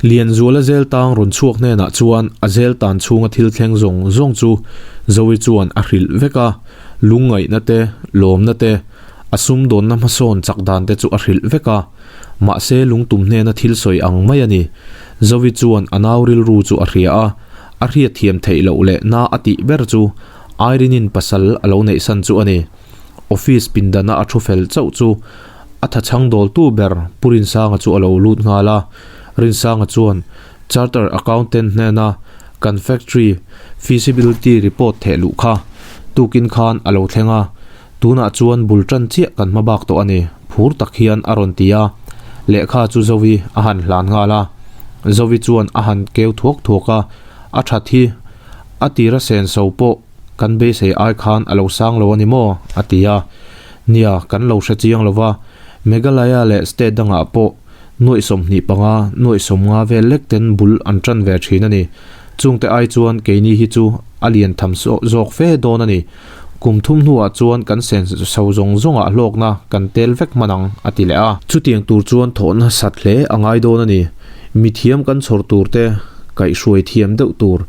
Lianzuala zel tang rawn chhuak hnenah chuan a zel tan chhunga thil thleng zawng zawng chu Zoe chuan a hrilh vek a, lungngaihna te, lawmna te, a sumdawnna hmasawn chak dan te chu a hrilh vek a. Mahse lungtum hnena thil sawi ang mai a ni. Zoe chuan a nau rilru chu a hria a, a hriatthiam theih loh leh na a tih ber chu Irene-in pasal a lo neihsan chu a ni. Office pindana a thu fel chauh chu a thachhang dawltu ber Pu Rinsanga chu a lo lut nghal a. Rinsanga chuan Charter Accountant hnena kan factory feasibility report theh luh kha tukin khan a lo thleng a, tunah chuan bul tan chiah kan hma bak tawh a ni, phur tak hian a rawn ti a. Lehkha chu Zovi a han hlan nghal a. Zovi chuan a han keu thuak thuak a, a that hi a tira senso pawh Kan beisei ai khan a lo sang lo a ni maw? a ti a. Nia, kan lo hre chiang lo va, Meghalaya leh state dangah pawh nuaih 25, nuaih 50 vel lek ten bul an tan ve thin a ni. Chungte ai chuan keini hi chu a lian tham zawk fe dawn a ni. Kum thum hnuah chuan kan sen so zawng zawngah hlawkna kan tel vek hman ang, a ti leh a. Chutiang tur chuan thawhna sat hle a ngai dawn a ni. Mithiam kan chhawr tur te kaihhruai thiam deuh tur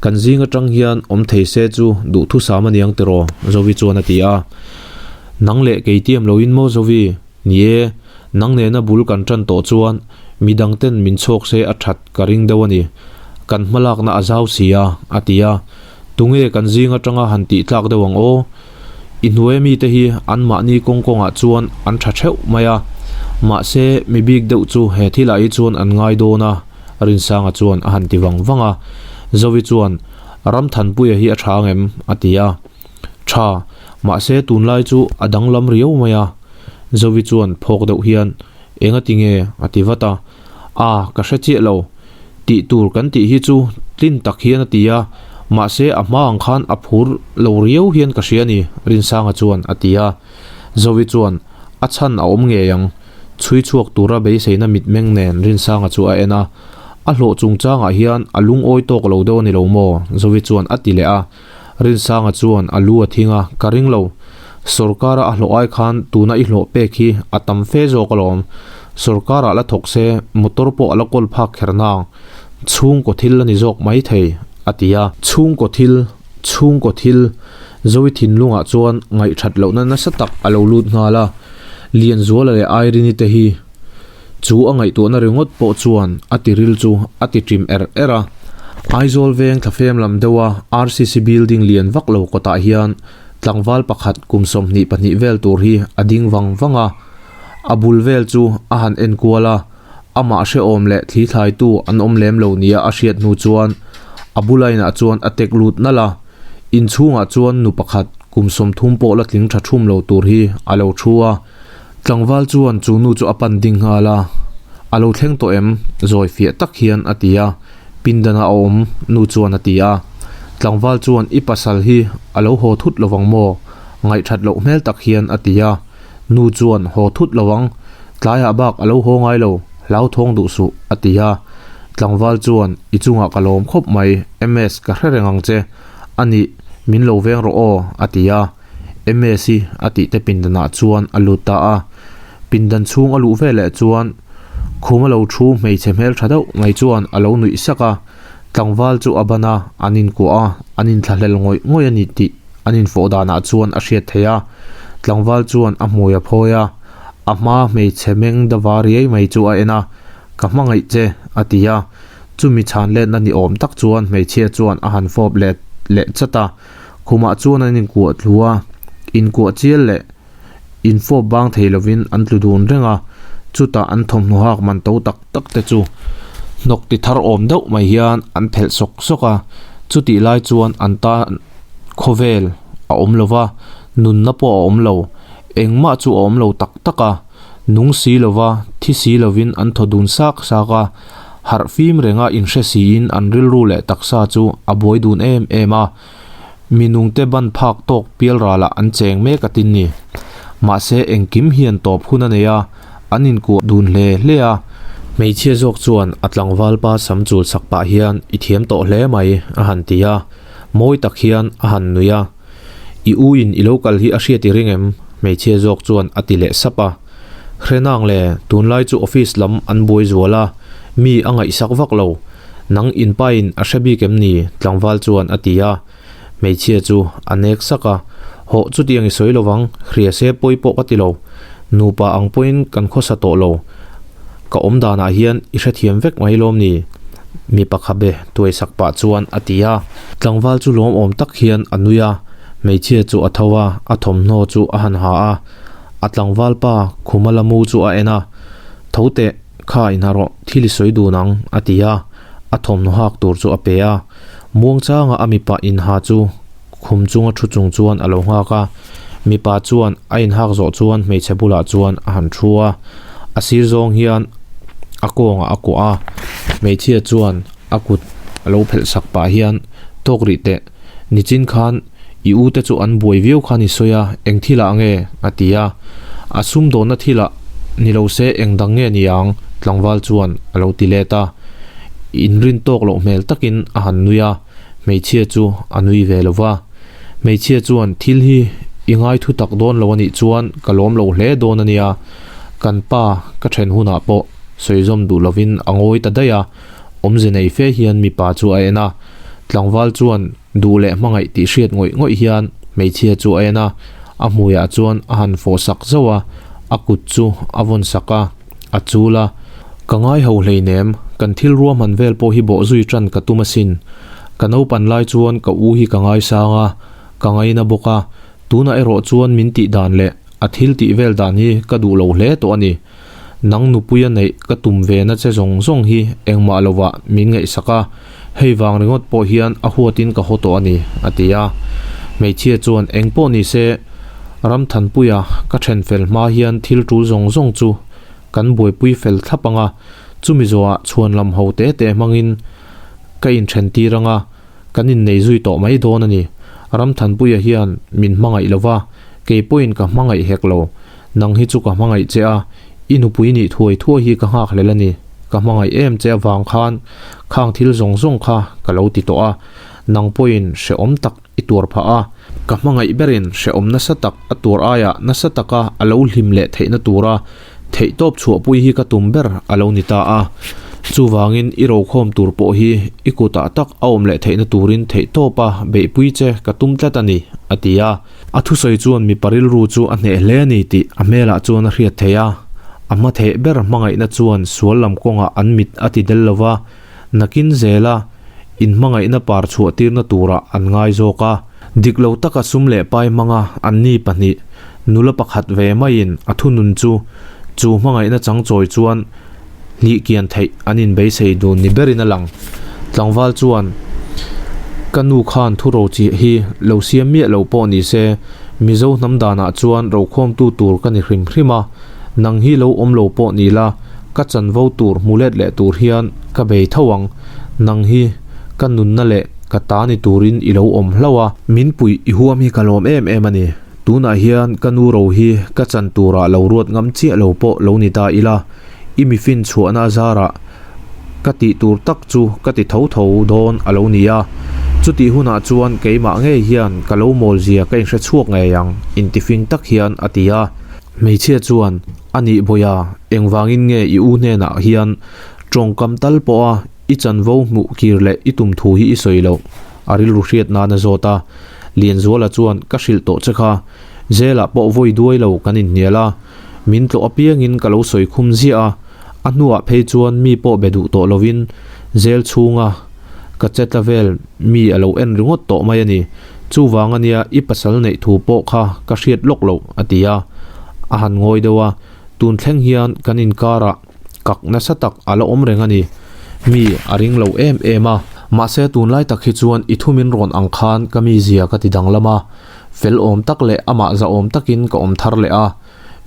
kan zing atang hian awm thei se chu duhthusam a niang tiraw? Zovi chuan a ti a. Nang leh kei tiam loin maw Zovi? Ni e, nang nena bul kan tan tawh chuan midang ten min chhawk se a that ka ring deuh a ni. Kan hmalakna a zau si a, a ti a. Tunge kan zing atanga han tih tlak deuh ang aw? I hnuai mite hi anmahni kawng kawngah chuan an tha theuh mai a, mahse mi bik deuh chu he thilah hi chuan an ngai dawn a, Rinsanga chuan a han ti vang vang a. Zovi chuan, Ramthanpuia hi a tha ang em? a ti a. Tha, mahse tunlai chu a danglam riau mai a. Zovi chuan phawk deuh hian, Enga ti nge? a ti vat a. A, ka hre chiah lo. Tih tur kan tih hi chu tlin tak hian a ti a, mahse a hma ang khan a phur lo riau hian ka hria a ni, Rinsanga chuan a ti a. Zovi chuan, A chhan a awm ngei ang. Chhui chhuak tura beiseina mitmeng nen Rinsanga chu a en a. A hlawh chungchangah hian a lungawi tawk lo deuh a ni lo maw? Zovi chuan a ti leh a. Rinsanga chuan a lu a thing a, Ka ring lo. Sorkara a hlawh ai khan tuna i hlawh pek hi a tam fe zawk alawm. Sorkarah la thawk se motor pawh a la kawl phak kher nang. Chhungkaw thil a ni zawk mai thei, a ti a. Chhungkaw thil, chhungkaw thil, Zoe thinlungah chuan ngaihthat lohna nasa tak a lo lut nghal a. Lianzuala leh Irene-i te hi Chu a ngaihtuahna ringawt pawh chuan a tiril chu a ti ṭim er er a. Aizawl veng thlafem lam deuha RCC building lian vak lo kawtah hian tlangval pakhat kum 22 vel tur hi a ding vang vang a. A bul vel chu a han en kual a, amah hrehawm leh thli thlaitu an awm lem lo nia a hriat hnu chuan a bula inah chuan a tek lut nalh a. Inchhungah chuan nu pakhat kum 30 pawh la tling ṭha ṭhum lo tur hi a lo ṭhu a. Tlangval chuan chu nu chu a pan ding nghal a, A lo thleng tawh em? Zawi fiah tak hian a ti a, Pindana a awm nu chuan a ti a. Tlangval chuan I pasal hi a lo haw thut lovang maw? Ngaihthat loh hmel tak hian a ti a. Nu chuan Haw thut lovang, tlaiah bak a lo haw ngai lo, hlauthawng duh suh a ti a. Tlangval chuan I chungah ka lawm khawp mai, MS ka hre reng ang che, a nih min lo veng rawh aw a ti a. MS hi a tih te pindanah chuan a lut ta a. Pindan chhung a luh veleh chuan khum a lo thu hmeichhe hmel tha deuh mai chuan a lo nuih sak a. Tlangval chu a ban a, an inkuah a, an inthlahlel ngawih ngawih a ni tih an infawh danah chuan a hriat theih a. Tlangval chuan a hmui a phawi a, a hma hmeichhe meng dava riai mai chu a en a, Ka hmangaih che, a ti a. Chumi chhan letna ni awm tak chuan hmeichhia chuan a han fawp let leh chat a. Khumah chuan an inkuah tlu a, inkuah chial leh infawp bang thei lovin an tlu dun reng a, chutah an thawmhnaw hak man to tak tak te chu hnawk ti thar awm deuh mai hian an phelh sawk sawk a, chutih lai chuan an tan khawvel a awm lo va, nunna pawh a awm lo, engmah chu a awm lo tak tak a, nung si lova thi si lovin an thaw dun sak sak a, harh fim renga inhre siin an rilru leh taksa chu a buai dun em em a, mi nungte ban phak tawk pial ralah an cheng mek a tin ni. Mahse engkim hian tawp hun a nei a, an inkuah dun hle hle a. Hmeichhia zawk chuan a tlangval pa sam chul sak pah hian i thiam tawh hle mai a han ti a, mawi tak hian a han nui a. I u in i lo kal hi a hriat i ring em? Hmeichhia zawk chuan a ti leh sap a. Hrenang le, tunlai chu office lam an buai zual a, Mi a ngaihsak vak lo. Nang inpain a hre bik em ni? Tlangval chuan a ti a. Hmeichhia chu a nek sak a, Hawh chutiang i sawi lovang, hria se pawi pawh ka ti lo. Nupa ang pawhin kan khawsa tawh lo. Ka awm danah hian i hrethiam vek mai lawm ni? Mipa khabe tuai sak pah chuan a ti a. Tlangval chu lawmawm tak hian a nui a, hmeichhia chu a tho a, a thawmhnaw chu a han ha a. A tlangval pa khuma la mu chu a en a, Tho teh, kha inha rawh, thil i sawi dun ang, a ti a. A thawmhnaw hak tur chu a pe a. Muangchanga a mipa inha chu khum chunga thu chung chuan a lo nghak a. Mipa chuan a inhak zawh chuan hmeichhe bulah chuan a han thu a. A sir zawng hian a kawngah a kuah a. Hmeichhia chuan a kut a lo phelh sak pah hian, Tawk rih teh, nichin khan i u te chu an buai viau khan i sawi a, eng thilah nge? a ti a. A sumdawnna thilah ni lo se eng dang nge ni ang? Tlangval chuan a lo ti let a. Inrin tawk loh hmel takin a han nui a, hmeichhia chu a nui ve lo va. Hmeichhia chuan thil hi i ngai thu tak dawn lo a nih chuan ka lawm lo hle dawn a nia, kan pa ka then hunah pawh sawi zawm duh lovin a ngawi ta daih a, awmze nei fe hian mipa chu a en a. Tlangval chuan duh leh hmangaih tih hriat ngawih ngawih hian hmeichhia chu a en a, a hmuiah chuan a han fawh sak zauh a, a kut chu a vawn sak a. A chul a, Ka ngai ho hleinem, kan thil ruahman vel pawh hi bawh zui tan ka tum asin. Ka naupan lai chuan ka u hi ka ngaisang a, ka ngaina bawk a, tunah erawh chuan min tih dan leh a thil tih vel dan hi ka duh lo hle tawh a ni. Nang nupuia neih ka tum ve na che zawng zawng hi engmah lovah min ngaihsak a, hei vang ringawt pawh hian a huatin ka haw tawh a ni, a ti a. Hmeichhia chuan eng pawh ni se, Ramthanpuia ka then fel hma hian thil tul zawng zawng chu kan buaipui fel thlap ang a, chumi zawhah chhuan lam ho te te hmangin ka inthen tir ang a, kan innei zui tawh mai dawn a ni. Ramthanpuia hian min hmangaih lo va, kei pawhin ka hmangaih hek lo. Nang hi chu ka hmangaih che a, i nupui nih thuai thuai hi ka nghakhlel a ni. Ka hmangaih em che avang khan khang thil zawng zawng kha ka lo ti tawh a, nang pawhin hrehawm tak I tuar phah a, ka hmangaih berin hrehawm nasa tak a tuar aia nasa taka a lo hlim leh theihna tura theihtawp chhuahpui hi ka tum ber a lo ni ta a. Chuvangin i rokhawm tur pawh hi i kutah tak a awm leh theihna turin theihtawpa beihpui che ka tum tlat a ni, a ti a. A thusawi chuan mipa rilru chu a hneh hle a ni tih a hmelah chuan a hriat theih a. A hma theih ber hmangaihna chuan sual lam kawngah an mit a ti del lo va, Nakin zela inhmangaihna par chhuah tirna turah an ngai zawk a. Dik lo taka sum leh pai hmanga anni pahnih, nula pakhat ve maiin a thunun chu, chu hmangaihna changchawi chuan hlih kian theih an inbeisei dun ni berin a lang. Tlangval chuan, Ka nu khan thu rochih hi lo siam miah lo pawh ni se, Mizo hnam danah chuan rokhawmtu tur ka ni hrim hrim a, Nang hi lo awm lo pawh ni la, ka chanvo tur hmu let leh tur hian ka bei tho ang. Nang hi ka nunna leh ka ta ni turin i lo awm hlauh a. Min puih i huam hi ka lawm em em a ni. Tunah hian ka nu ro hi ka chan turah lo ruat ngam chiah lo pawh lo ni ta ila, i mi fin chhuahna a zarah ka tih tur tak chu ka ti tho tho dawn a lo ni a. Chutih hunah chuan keimah ngei hian ka lo mawl zia ka inhre chhuak ngei ang, intifing tak hian a ti a. Hmeichhia chuan, A nih Bawiha, engvangin nge i u hnenah hian tawngkam tal pawha i chanvo hmuh kir leh i tum thu hi i sawi loh? A rilru hriat nan a zawt a. Lianzuala chuan, Ka hrilh tawh che kha, Zelah pawh vawi duai lo kan inhnial a, min tlawh apiangin ka lo sawi khum ziah a, a hnuah phei chuan mi pawh be duh tawh lovin zel chhunga ka che tla vel mi a lo en ringawt tawh mai a ni. Chuvang a nia i pasal neih thu pawh kha ka hriat lawk loh a ti a. A han ngawi deuh a, tun thleng hian kan inkarah kak nasa tak a la awm reng a ni. Mi a ring lo em em a. Mahse tunlai tak hi chuan i thu min rawn ang khan ka mizia ka ti danglam a, fel awm tak leh amah zahawm takin ka awm thar leh a,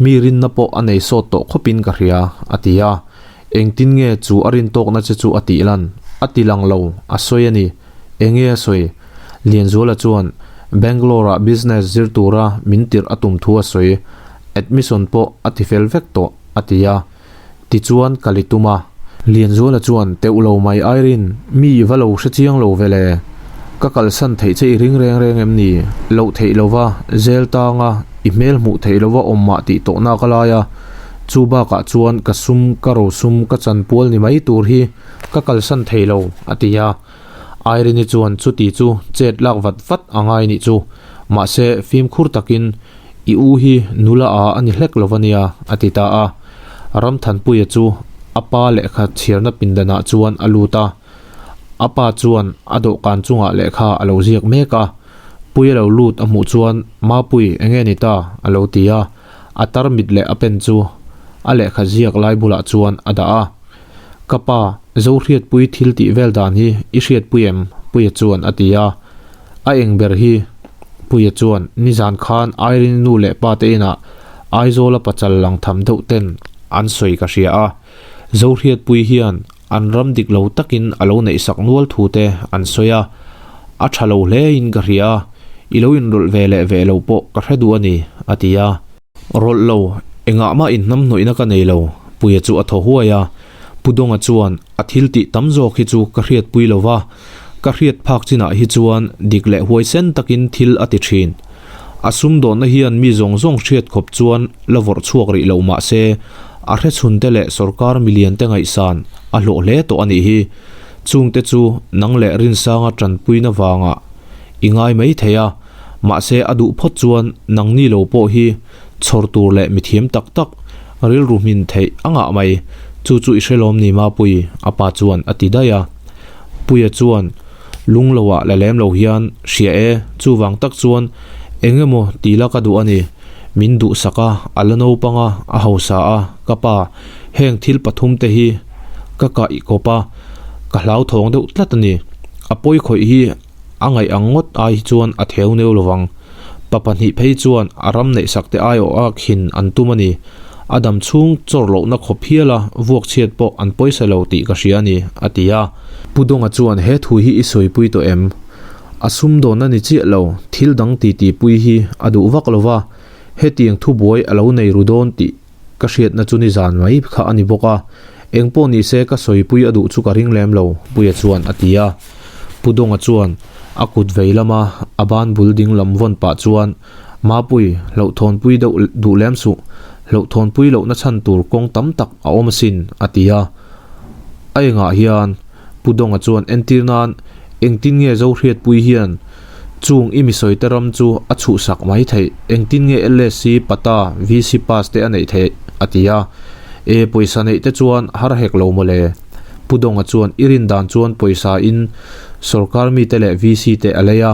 mi rinna pawh a nei sawt tawh khawpin ka hria a ti a. Engtin nge chu a rin tawkna che chu a tih lan? A ti lang lo, a sawi a ni. Enge a sawi? Lianzuala chuan Bangalore-ah business zir tura min tirh a tum thu a sawi. Admission pawh a ti fel vek tawh, a ti a. Tichuan ka li tum a. Lianzuala chuan teuh lo mai Irene, mi i va lo hre chiang lo ve le. Ka kalsan theih che i ring reng reng em ni? Loh theih lova, zel tanga i hmel hmuh theih lova awm mah tih tawhna ka lai a. Chu bakah chuan ka sum, ka rosum, ka chanpual ni mai tur hi ka kalsan thei lo, a ti a. Irene-i chuan chuti chu chet lak vat vat a ngai nih chu. Mahse, fimkhur takin i u hi nula a a ni hlek lo va nia, a ti ta a. Ramthanpuia chu a pa lehkha chhiarna pindanah chuan a lut a. A pa chuan a dawhkan chungah lehkha a lo ziak mek a. Puia lo lut a hmuh chuan, Mapui, enge ni ta? a lo ti a. A tarmit leh a pen chu a lehkha ziak lai bulah chuan a dah a. Ka pa, Zohriatpui thil tih vel dan hi i hriatpui em? Puia chuan a ti a. A eng ber hi? Puia chuan, Nizan khan Irene nu leh pa te inah Aizawla pachal lang tham deuh ten an sawi ka hria a. Zohriatpui hian an ram dik lo takin a lo neihsak nual thu te an sawi a. A tha lo hle in ka hria a, i lo inrawlh ve leh ve lo pawh ka hre duh a ni, a ti a. Rawlh lo, engah mah inhnamhnawihna ka nei lo, Puia chu a thaw huai a. Pu Dawnga chuan, A thil tih tam zawk hi chu ka hriatpui lo va, ka hriat phak chinah hi chuan dik leh huaisen takin thil a ti thin. A sumdawnna hian mi zawng zawng hriat khawp chuan la vawrh chhuak rih lo mah se, a hrechhunte leh sawrkar miliante ngaihsan a hlawh hle tawh a nih hi. Chungte chu nang leh Rinsanga tanpuina vangah i ngai mai thei a. Mahse a duh phawt chuan nangni lo pawh hi chhawr tur leh mithiam tak tak rilru hmin theih a ngah mai, chu chu i hre lawm ni Mapui? a pa chuan a ti daih a. Puia chuan lung lo ah la lem lo hian, Hria e, chuvang tak chuan eng emaw ti la ka duh a ni, min duhsak a, a la naupang a, a hausa a, ka pa, heng thil pathum te hi ka kaih kawp a, ka hlauthawng deuh tlat a ni, a pawi khawih hi A ngaih ang ngawt ai hi chuan a theu neu lovang. Pa pahnih phei chuan a ram neihsak te aiawh a khin an tum a ni. A dam chhung chawr lohna khawp hial a vuak chhiat pawh an pawisa lo tih ka hria a ni, a ti a. Pu Dawnga chuan he thu hi i sawipui tawh em? A sumdawn a ni chiah lo, thil dang titi pui hi a duh vak lo va, hetiang thubuai a lo nei ru dawn tih Ka hriatna chu nizan mai kha a ni bawk a, eng pawh ni se ka sawipui a duh chu ka ring lem lo, Puia chuan a ti a. Pu Dawnga chuan a kut vei lama a ban bul ding lam vawn pah chuan, Mapui, hlauhthawnpui deuh duh lem suh, hlauhthawnpui lohna chhan tur kawng tam tak a awm asin, a ti a. A engah hian Pu Dawnga chuan entir nan engtin nge Zohriatpui hian chung i misawite ram chu a chhuhsak mai theih, engtin nge LSC, Pata, VC pass te a neih theih? a ti a. E, pawisa neih te chuan har hek lo mawle. Pu Dawnga chuan i rin dan chuan pawisa in sawrkar mite leh VC te a lei a,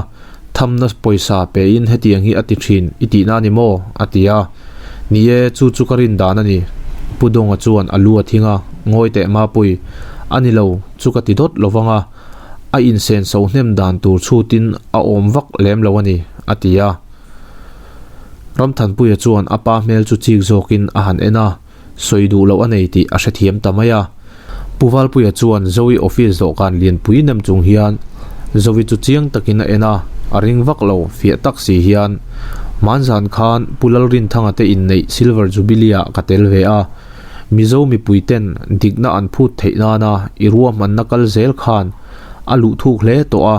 thamna pawisa pe in hetiang hi a ti thin i tihna a ni maw? a ti a. Ni e, chu chu ka rin dan a ni. Pu Dawnga chuan a lu a thing a, Ngawi teh Mapui, a ni lo, chu ka ti dawt lo vang a, a insen so hnem dan tur chhutin a awm vak lem lo a ni, a ti a. Ramthanpuia chuan a pa hmel chu chik zawkin a han en a. Sawi duh loh a nei tih a hrethiam ta mai a. Pu Valpuia chuan Zoe office dawhkan lianpui nem chung hian Zoe chu chiang takin a en a, a ring vak lo fiah tak si hian, Hmanzan khan Pu Lalrinthanga te inneih Silver Jubilee ah ka tel ve a, Mizo mipui ten dikna an phut theih nana i ruahmanna kal zel khan a luh thuk hle tawh a,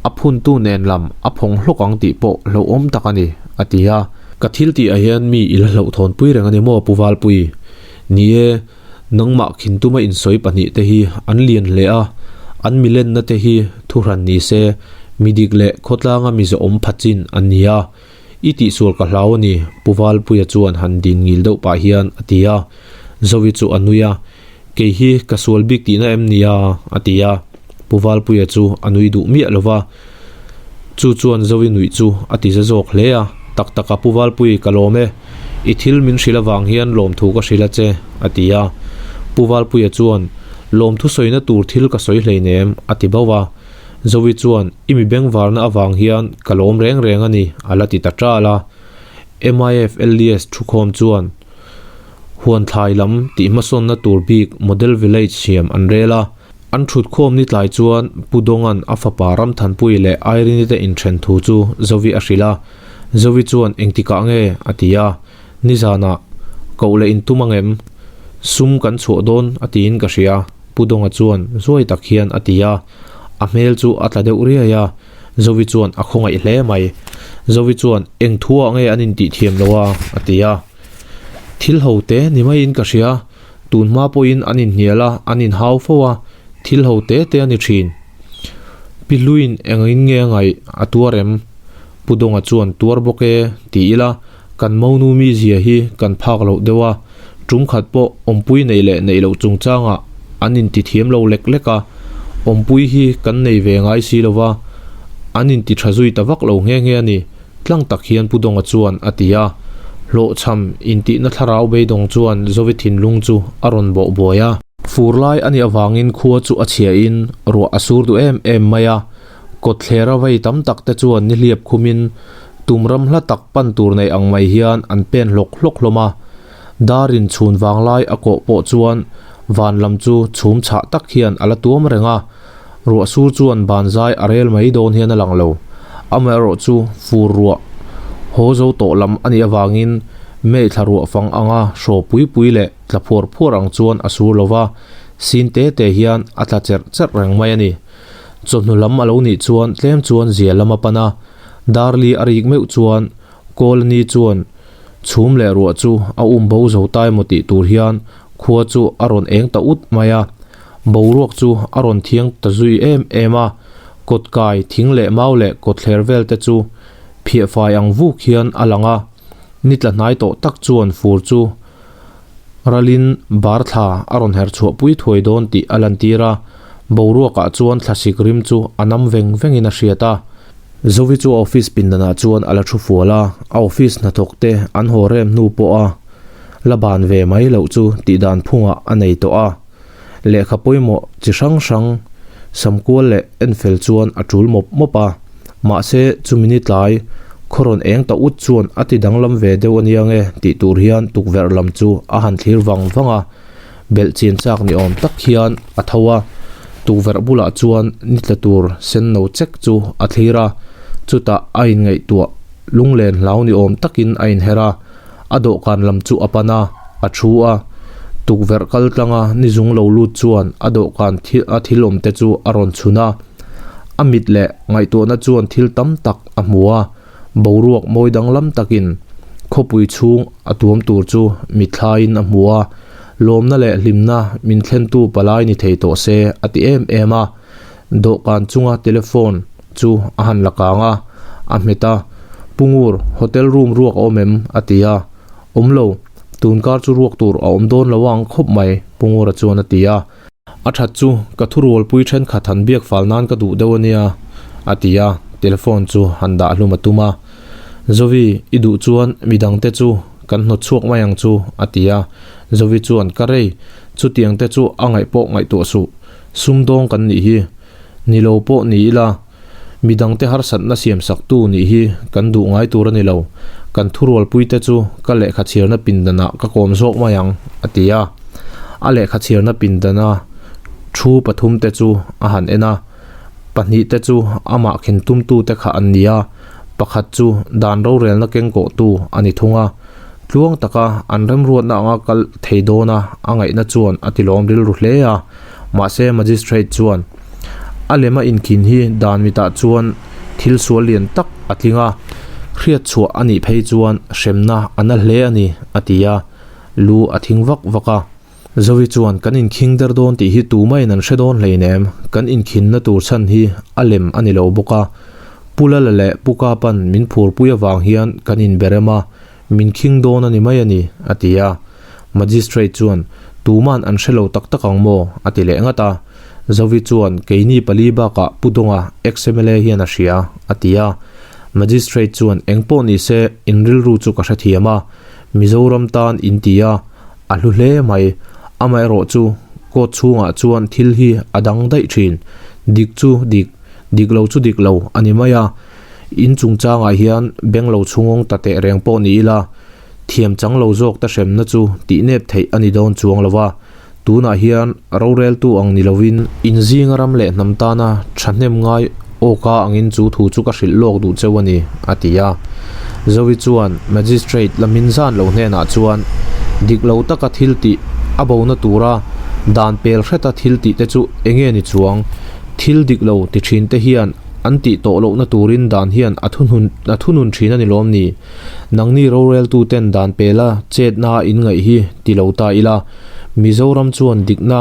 a phuntu nen lam a phawng hlawk ang tih pawh hlauhawm tak a ni, a ti a. Ka thil tih ah hian mi i la hlauhthawnpui reng a ni maw Pu Valpui? Ni e, nangmah khintuma insawi pahnihte hi an lian hle a, an milenna te hi thuhran ni se, mi dik leh khawtlanga mi zawhawm pha chin an ni a. I tihsual ka hlau a ni, Pu Valpuia chuan han din ngil deuh pah hian a ti a. Zovi chu a nui a, Kei hi ka sual bik tihna em nia? a ti a. Pu Valpuia chu a nui duh miah lo va, chu chuan Zovi nuih chu a ti za zawk hle a, Tak taka Pu Valpui, ka lawm e. I thil min hrilh avang hian lawmthu ka hrilh a che, a ti a. Pu Valpuia chuan, Lawmthu sawina tur thil ka sawi hleinem, a ti bauh a. Zovi chuan, I mi bengvarna avang hian ka lawm reng reng a ni, a la ti ta ṭal a. MIF LDS thukhawm chuan, Huan thlai lam tih hmasawnna tur bik Model Village siam an rel a. An thutkhawm ni tlai chuan Pu Dawnga'n a fapa Ramthanpui leh Irene te inthen thu chu Zovi a hrilh a. Zovi chuan engtikah nge? a ti a. Nizanah koh leh intum angem? Sum kan chhuah dawn a tiin ka hria, Pu Dawnga chuan zuai tak hian a ti a. A hmel chu a tla deuh riai a. Zovi chuan a khawngaih hle mai. Zovi chuan eng thuah nge an intih thiam lo a? a ti a. Thil ho te ni maiin ka hria, tun hma pawhin an inhnial a, an inhau fo a, thil ho te te a ni thin. Pi Hluiin engin nge a ngaih a tuar em? Pu Dawnga chuan tuar bawk e ti ila, kan monu mizia hi kan phak loh deuh a, tum khat pawh awmpui neih leh neih loh chungchangah an inti thiam lo lek lek a, awmpui hi kan nei ve ngai si lo va, an inti tha zui ta vak lo nghe nghe a ni, tlang tak hian Pu Dawnga chuan a ti a, hlawhchham intihna thlarau beidawng chuan Zovi thinlung chu a rawn bawh buai a. Fur lai a nih avangin khua chu a chhiahin ruah a sur duh em em mai a, Kawtthlera vei tam tak te chuan nihliap khumin tum ram hla tak pan tur nei ang mai hian an pen hlawk hlawk hlawm a. Darin chhun vanglai a kawh pawh chuan van lam chu chhum chhah tak hian a la tuam reng a, ruah sur chuan ban zai a rel mai dawn hian a lang lo. Amaherawh chu fur ruah haw zo tawh lam a nih avangin May thla ruah fang anga hraw pui pui leh tla phuar phuar ang chuan a sur lo va, sin te te hian a tla cherh cherh reng mai a ni. Chawhnu lam a lo nih chuan tlem chuan zia lam a pan a, Darli a rik meuh chuan Kawlani chuan chhum leh ruah chu a um bo zo ta emaw tih tur hian khua chu a rawn eng ta ut mai a, boruak chu a rawn thiang ta zui em em a, kawtkai thing leh mau leh kawtthler vel te chu phiahfai ang vuk hian a lang a, ni tla hnai tawh tak chuan fur chu Ralin bar thla a rawn her chhuah pui thuai dawn tih a lantir a, boruakah chuan thlasik rim chu a nam veng vengin a hriat a. Zovi chu a office pindanah chuan a la thu fual a, a office hnathawk te an haw rem hnu pawha la ban ve mai loh chu tihdan phungah a nei tawh a. Lehkha pawimawh chi hrang hrang samkual leh enfel chuan a tul mawp mawp a, mahse chumi ni tlai khaw rawn eng ta ut chuan a ti danglam ve deuh a nia nge tih tur hian tukverh lam chu a han thlir vang vang a, belh chian chak ni awm tak hian a tho a, tukverh bulah chuan ni tla tur sen no chek chu a thlir a, chutah a inngaihtuah lunglen hlau ni awm takin a inher a. A dawhkan lam chu a pan a, a thu a. Tukverh kal tlanga ni zung lo lut chuan a dawhkan thil a thil awm te chu a rawn chhun a. A mit leh ngaihtuahna chuan thil tam tak a hmu a, boruak mawi danglam takin khawpui chhung a tuam tur chu mitthlaiin a hmu a. Lawmna leh hlimna min thlentu palai ni thei tawh se a ti em em a. Dawhkan chunga telephone chu a han la kang a, a hmet a, Pu Ngur, hotel room ruak a awm em? a ti a. Awm lo, tun kar chu ruak tur a awm dawn lo ang khawp mai, Pu Ngura chuan a ti a. A that chu ka thurualpui thenkhat han biak fal nan ka duh deuh a nia, a ti a, telephone chu han dah hlum a tum a. Zovi, i duh chuan midangte chu kan hnawt chhuak mai ang chu, a ti a. Zovi chuan, Ka rei, chutiang te chu a ngaih pawh ngaihtuah suh. Sumdawng kan nih hi ni lo pawh ni ila, midangte harsatna siamsaktu nih hi kan duh ngai tur a ni lo. Kan thurualpuite chu ka lehkha chhiarna pindanah ka kawm zawk mai ang, a ti a. A lehkha chhiarna pindana thu pathumte chu a han en a, pahnihte chu amah khin tumtute kha an ni a, pakhat chu dan rorelna kengkawhtu a ni thung a. Tluang taka an remruatna anga kal thei dawna a ngaihna chuan a tilawm rilru hle a, mahse Magistrate chuan a lema inkhin hi dan mitah chuan thil sual lian tak a tling a, hriat chhuah a nih phei chuan hremna a na hle a ni a ti a, lu a thing vak vak a. Zovi chuan kan inkhing der dawn tih hi tumahin an hre dawn hleinem, kan inkhinna tur chhan hi a lem a ni lo bawk a, Pu Lala leh Pu Kapan min phurpui avang hian kan inberem a, min khing dawn a ni mai a ni, a ti a. Magistrate chuan, Tuman an hre lo tak tak ang maw? a ti leh ngat a. Zovi chuan, Keini pali bakah Pu Dawnga, ex-MLA hian a hria, a ti a. Magistrate chuan, Engpawh ni se, in rilru chu ka hrethiam a, Mizoram tan in ti a, a hlu hle mai. Amaherawh chu court chhungah chuan thil hi a dang daih thin. Dik chu dik, dik lo chu dik lo a ni mai a. In chungchangah hian beng lo chhungawng ta teh reng pawh ni ila, thiam chang lo zawk ta hremna chu tih nep theih a ni dawn chuang lo va. Tunah hian roreltu ang ni lovin, inzinga ram leh hnam tana thahnem ngai awka angin chu thu chu ka hrilh lawk duh cheu a ni, a ti a. Zovi chuan Magistrate la min zan lo hnenah chuan dik lo taka thil tih a bona tura dan pel hreta thil tih te chu enge ni chuang? Thil dik lo ti thin te hian. an tih tawh lohna turin dan hian a thunun a thunun thin a ni lawm ni? Nangni roreltuten dan pela chetna in ngaih hi ti lo ta ila, Mizoram chuan dikna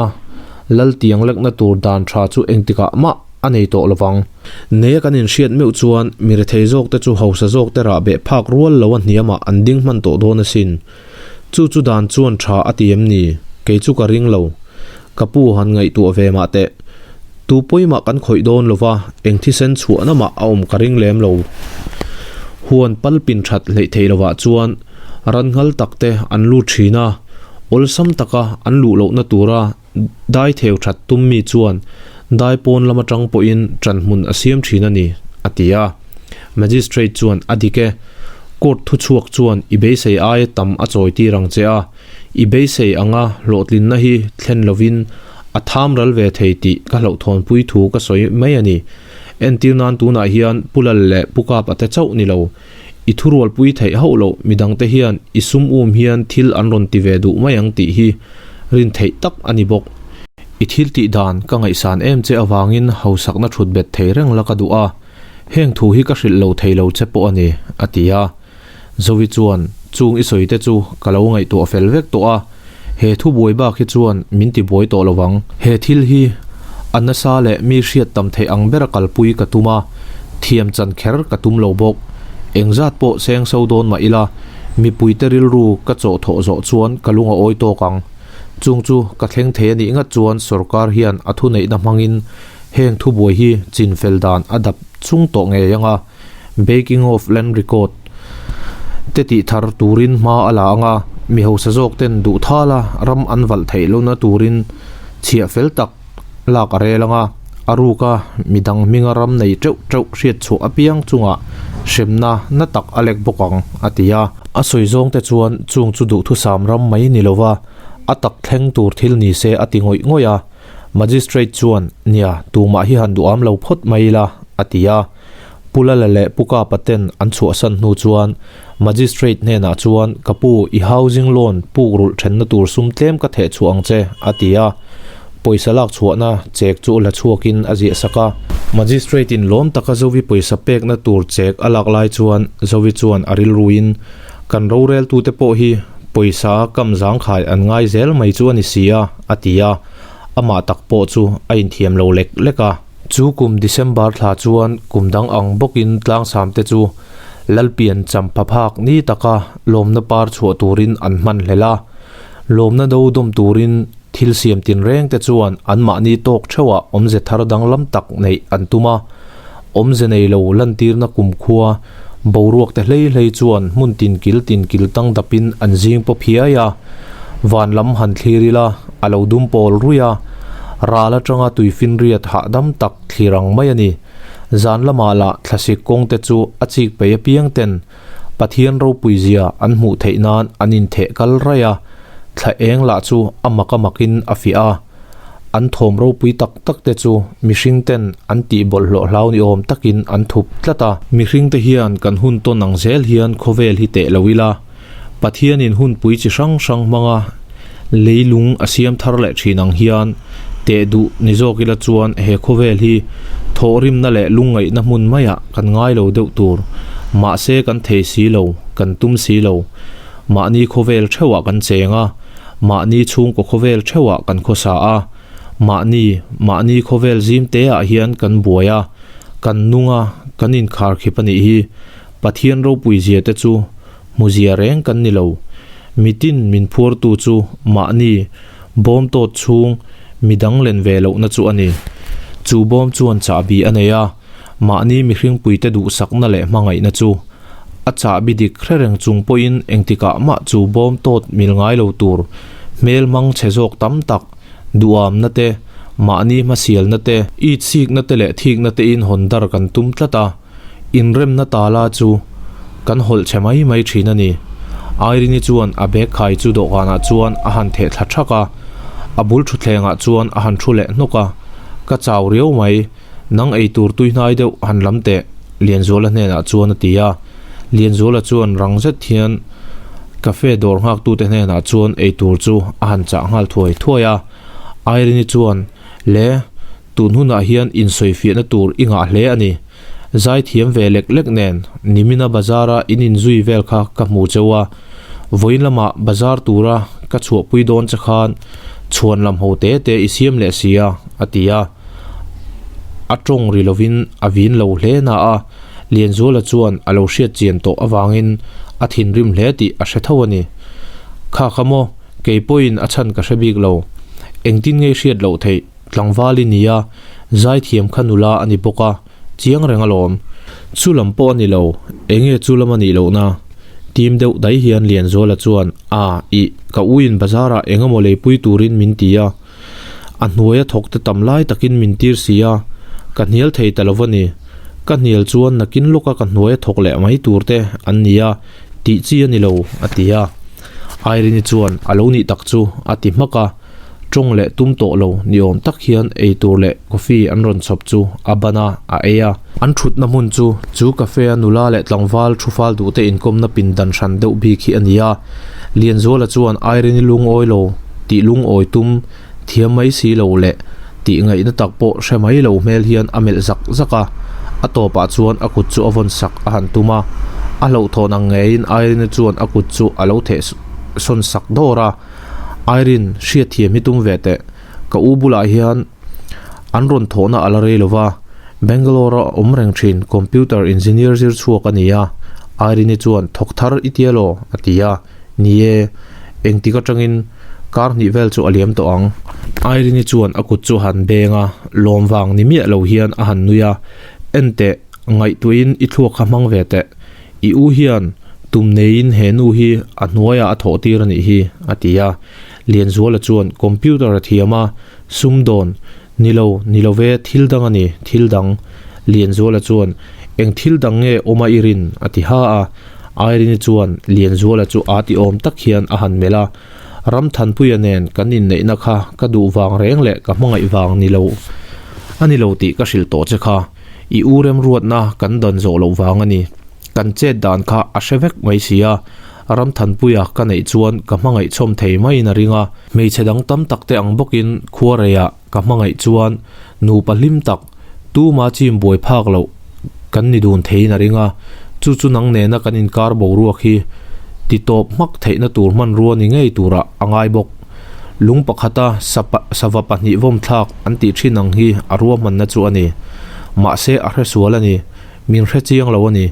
lal tiang lekna tur dan tha chu engtikah mah a nei tawh lovang. Neia kan inhriat meuh chuan mi rethei zawkte chu hausa zawkte rah beh phak rual lo a hniamah an ding hman tawh dawn asin. Chu chu dan chuan tha a ti em ni? Kei chu ka ring lo. Ka pu han ngaihtuah ve mah teh. Tu pawimah kan khawih dawn lo va, eng thisen chhuahna mah a awm ka ring lem lo. Huan pal pin that hleih theih lovah chuan ran nghal tak te an lut thin a, awlsam taka an luh lohna tura dai theu that tum mi chuan dai pawn lam atang pawhin ṭan hmun a siam thin a ni, a ti a. Magistrate chuan a dik e, Court thuchhuak chuan i beisei aia tam a chawi tir ang che a, i beisei anga hlawhtlinna hi thlen lovin a tham ral ve thei tih ka hlauhthawnpui thu ka sawi mai a ni. Entir nan tunah hian Pu Lal leh Pu Kap a te chauh ni lo. I thurualpui theih hauh loh midangte hian i sum um hian thil an rawn ti ve duh mai ang tih hi rin theih tak a ni bawk. I thil tih dan ka ngaihsan em che avangin hausakna thut bet thei reng la ka duh a, heng thu hi ka hrilh lo thei lo che pawh a ni, a ti a. Zovi chuan, Chung i sawi te chu ka lo ngaihtuah fel vek tawh a, he thu buai bak hi chuan min ti buai tawh lovang. He thil hi a nasa leh mi hriat tam theih ang bera kalpui ka tum a, thiam chan kher ka tum lo bawk. Engzat pawh seng so dawn mah ila, mipuite rilru ka chawh thawh zawh chuan ka lung a awi tawk ang. Chung chu ka thleng thei a nih ngat chuan sorkar hian a thuneihna hmangin heng thubuai hi chinfel dan a dap chung tawh ngei ang a. Baking of Land Record te tih thar turin hma a la ang a, mi hausa zawk ten duh thal a ram an valh theih lohna turin chhiah fel tak lak a rel ang a, a ruk a midang hminga ram nei teuh teuh hriat chhuah apiang chungah hremna na tak a lek bawk ang, a ti a. A sawi zawng te chuan chung chu duhthusam ram mai ni lova a tak thleng tur thil ni se a ti ngawih ngawih a, Magistrate chuan, Nia, tumah hi han duham lo phawt mai ila, a ti a. Pu Lala leh Pu Kapa ten an chhuahsan hnu chuan Magistrate hnenah chuan, Ka pu, i housing loan puk rulh thenna tur sum tlem ka theh chhuah ang che, a ti a. Pawisa lak chhuahna chek chu la chhuakin a ziah sak a. Magistrate in lawm taka Zovi pawisa pekna tur chek a lak lai chuan Zovi chuan a rilruin, Kan roreltute pawh hi pawisa kam zangkhai an ngai zel mai chu a ni si a, a ti a. Amah tak pawh chu a inthiam lo lek lek a. Chu kum December thla chuan kum dang ang bawkin tlangsam te chu Lalpian champha phak ni taka lawmna par chhuah turin an hman hlel a. Lawmna do dawm turin thil siam tinreng te chuan anmahni tawk theuhah awmze thar danglam tak neih an tum a. Awmze nei lo lantirna kumkhua boruak te hlei hlei chuan hmun tin kil tin kil tang dapin an zing pawp hiai a. Van lam han thlir ila a lo dum pawl ruih a, ral atanga tuifinriat hahdam tak thlir ang mai a ni. Zan lamah lah thlasik kawng te chu a chik peih apiang ten Pathian ropui zia an hmuh theih nan an intheh kal raih a, thla eng lah chu a mak a makin a fiah a. An thawm ropui tak tak te chu mihring ten an tih bawlhhlawh hlau ni awm takin an thup tlat a. Mihring te hian kan hun tawn ang zel hian khawvel hi teh lo ila, Pathianin hunpui chi hrang hrang hmanga leilung a siam thar leh thin ang hian teh duh ni zawk ila chuan he khawvel hi thawhrimna leh lungngaihna hmun maiah kan ngai lo deuh tur. Mahse kan thei si lo, kan tum si lo. Mahni khawvel theuhah kan cheng a, mahni chhungkaw khawvel theuhah kan khawsa a, mahni, mahni khawvel zim teah hian kan buai a, kan nung a, kan inkharkhip a nih hi. Pathian ropui zia te chu hmu zia reng kan ni lo. Mitin min phuartu chu mahni bawm tawt chhung midang len ve lohna chu a ni. Chu bawm chuan chahbi a nei a, mahni mihringpuite duhsakna leh hmangaihna chu a chahbi dik hre reng chung pawhin engtikah mah chu bawm tawt mil ngai lo tur hmel hmang chhe zawk tam tak duhamna te, mahni hmasialna te, itsikna te leh thikna tein hawn dar kan tum tlat a. Inremna tala chu kan hawlh chhe mai mai thin a ni. Irene-i chuan a bag khai chu dawhkanah chuan a han theh thla thak a, a bul thutthlengah chuan a han thu leh hnawk a, Ka chau riau mai, nang eitur tuihnai deuh han lam teh, Lianzuala hnenah chuan a ti a. Lianzuala chuan rang zet hian cafe dawr nghaktute hnenah chuan eitur chu a han chah nghal thuai thuai a. Irene-i chuan, Le, tun hunah hian insawifiahna tur i ngah hle a ni. Zaithiam ve lek lek nen nimina bazar-a in inzui vel kha ka hmu cheu a, vawiin lamah bazar tura ka chhuahpui dawn che khan chhuan lam ho te te i siam leh si a, a ti a. A tawng ri lovin a vin lo hle na a, Lianzuala chuan a lo hriat chian tawh avangin a thinrim hle tih a hre tho a ni. Kha kha maw, kei pawhin a chhan ka hre bik lo. Engtin ngei hriat loh theih? Tlangval i ni a, zaithiam kha nula a ni bawk a, chiang reng alawm. Chu lam pawh a ni lo, enge chu lam a nih lohna? Tim deuh dai hian Lianzuala chuan, A, ih, ka uiin bazar ah eng emaw leipui turin min ti a, a hnuaia thawk te tam lai takin min tir si a, ka hnial thei ta lo va ni. Ka hnial chuan nakin lawka ka hnuaia thawk leh mai tur te an ni a, tih chi a ni lo, a ti a. Irene-i chuan a lo nih tak chu a ti hmak a. Tawng leh tum tawh lo ni awm tak hian eitur leh coffee an rawn chhawp chu a ban a, a ei a. An thutna hmun chu chu cafe a nula leh tlangval thufal duhte inkawmna pindan hran deuh bik hi a ni a. Lianzuala chuan Irene-i lungawi lo tih lungawi tum thiam mai si lo leh tih ngaihna tak pawh hre mai lo hmel hian a melh zak zak a. A tawpah chuan a kut chu a vawn sak a han tum a. A hlauhthawn ang ngeiin Irene-i chuan a kut chu a lo theh sawn sak dawr a. Irene, hriatthiam hi tum ve teh. Ka u bulah hian an rawn thawhna a la rei lo va, Bangalore-a awm reng thin computer engineer zir chhuak a ni a. Irene-i chuan thawk thar i tia law? a ti a. Ni e, engtik atangin kar hnih vel chu a liam tawh ang. Irene-i chuan a kut chu a han beng a, lawm vang ni miah lo hian a han nui a. En teh, ngaihtuahin i thluak kha hmang ve teh. I u hian tum neiin he nu hi a hnuaiah a thawh tir a nih hi, a ti a. Lianzuala chuan computer a thiam a, sumdawn, Ni lo, ni lo ve, thil dang a ni, thil dang. Lianzuala chuan, Eng thil dang nge awma i rin? a ti ha a. Irene-i chuan Lianzuala chu aa ti awm tak hian a han melh a, Ramthanpuia nen kan inneihna kha ka duh vang reng leh ka hmangaih vang ni lo a ni lo tih ka hrilh tawh che kha. I u remruatna kan dan zawh loh vang a ni. Kan chet dan kha a hre vek mai si a, Ramthanpuia ka neih chuan ka hmangaih chhawm thei maiin a ring a. Hmeichhe dang tam tak te ang bawkin khuareiah ka hmangaih chuan nupa hlim tak, tuma chim buai phak loh kan ni dun theiin a ring a. Chu chu nang nena kan inkar boruak hi ti tawp hmak theihna tur hmanrua ni ngei turah a ngai bawk. Lung pakhata sava pahnih vawm thlak an tih thin ang hi a ruahmanna chu a ni. Mahse a hre sual a ni. Min hre chiang lo a ni.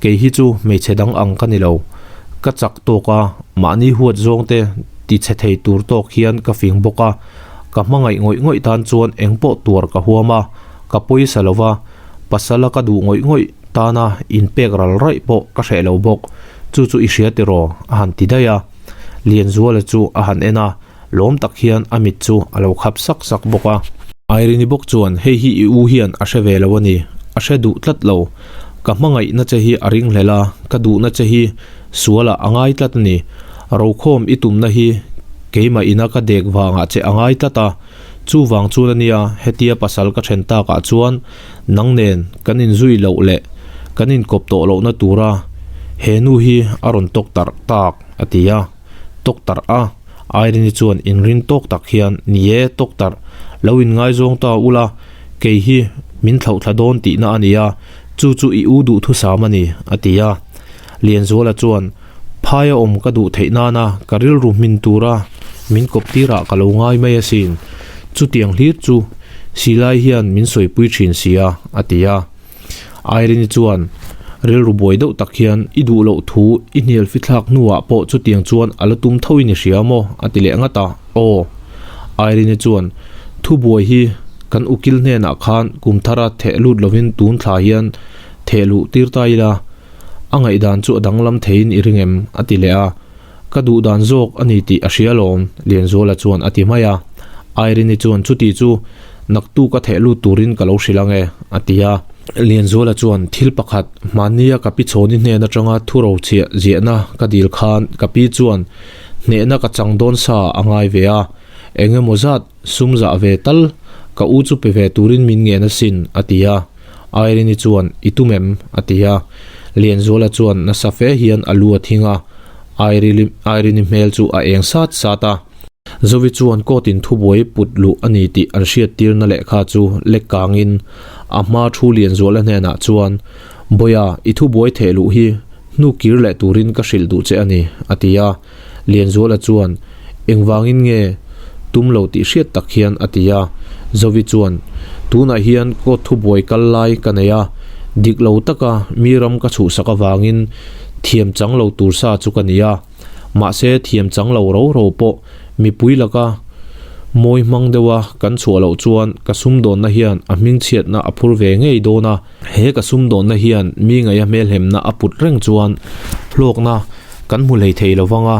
Kei hi chu hmeichhe dang ang ka ni lo. Ka chak tawk a, mahni huat zawng te ti chhe thei tur tawk hian ka fing bawk a. Ka hmangaih ngawih ngawih tan chuan engpawh tuar ka huam a, ka pawisa lo va, pasala ka duh ngawih ngawih tana inpek ral raih pawh ka hreh lo bawk. Chu chu i hria tiraw? a han ti daih a. Lianzuala chu a han en a, lawm tak hian a mit chu a lo khap sak sak bawk a. Irene-i bawk chuan hei hi i u hian a hre ve lo a ni, a hre duh tlat lo. Ka hmangaihna che hi a ring hlel a, ka duhna che hi sualah a ngai tlat a ni. Rokhawm i tumna hi keimah ina ka dek vangah che a ngai tlat a, chuvang chuan a nia hetia pasal ka then takah chuan nang nen kan inzui loh leh kan inkawp tawh lohna tura he nu hi a rawn tawk tarh tak. A ti a, tawk tarh a. Irene-i chuan inrin tawk tak hian, Ni e, tawk tarh, lo inngaizawng ta ula, kei hi min thlauhthla dawn tihna a ni a, chu chu i u duhthusam a ni, a ti a. Lianzuala chuan, Phaia awm ka duh theih nana ka rilru hmin tura min kawp tirah ka lo ngai mai asin, chutiang hlir chu silai hian min sawipui thin si a, a ti a. Irene-i chuan rilru buai deuh tak hian i duh loh thu i hnial fithlak hnuah pawh chutiang chuan a la tum tho in i hria maw? a ti leh ngat a. Aw. Irene-i chuan thubuai hi kan ukil hnenah khan kum thara theh lut lovin tun thla hian theh luh tir ta ila a ngaihdan chu a danglam theiin i ring em? a ti leh a. Ka duh dan zawk a ni tih a hria alawm, Lianzuala chuan a ti mai a. Irene-i chuan chuti chu naktuk a theh lut turin ka lo hrilh ang e, a ti a. Lianzuala chuan thil pakhat, hmannia ka pi chhawni hnen atanga thuro chhiah ziahna ka dil khan ka pi chuan hnehna ka chang dawn sa a ngai ve a, eng emaw zat sum zah ve tal ka u chu pe ve turin min ngen asin, a ti a. Irene-i chuan, I tum em? a ti a. Lianzuala chuan nasa fe hian a lu a thing a, Irene-i hmel chu a eng sat sat a. Zovi chuan court in thubuai put luh a ni tih an hriattirna lehkha chu lek kangin a hma thu Lianzuala hnenah chuan, Bawia, i thubuai theh luh hi hnu kir leh turin ka hrilh duh che a ni, a ti a. Lianzuala chuan, Engvangin nge tum lo tih hriat tak hian a ti a. Zovi chuan, Tunah hian court thubuai kal lai ka nei a, dik lo taka mi ram ka chhuhsak avangin thiam chang lo tur sa chu ka ni a. Mahse thiam chang lo ro ro pawh mipui laka mawi hmang deuha kan chhuah loh chuan ka sumdawnna hian a hmingchhiatna a phur ve ngei dawn a. He ka sumdawnna hian mi ngaia hmelhemna a put reng chuan hlawkna kan hmu hlei thei lo vang a,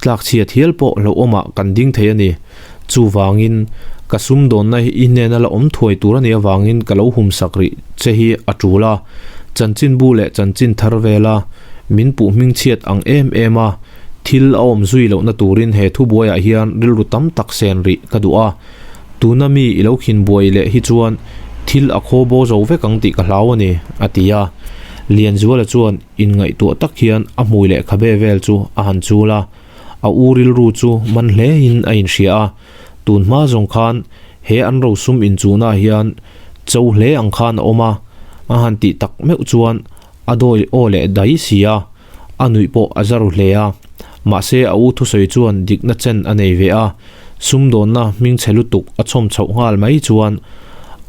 tlakchhiat hial pawh hlauhawmah kan ding thei a ni. Chuvangin ka sumdawnna hi i hnena la awm thuai tur a nih avangin ka lo humsak rih che hi a tul a, chanchinbu leh chanchin thar vela min puh hmingchhiat ang em em a, thil a awm zui lohna turin he thubuaiah hian rilru tam tak sen rih ka duh a, tuna mi i lo khin buai leh hi chuan thil a khaw bo zo vek ang tih ka hlau a ni, a ti a. Lianzuala chuan inngaihtuah tak hian a hmui leh khabe vel chu a han chul a, a u rilru chu man hlein a inhria a, tun hma zawng khan he an rosum inchuhnaah hian cho hle ang khan a awm a, a han tih tak meuh chuan A dawi aw leh dai si a, a nuih pawh a za ru hle a. Mahse a u thusawi chuan dikna chen a nei ve a, sumdawnna hmingchhe lutuk a chhawm chhoh nghal mai chuan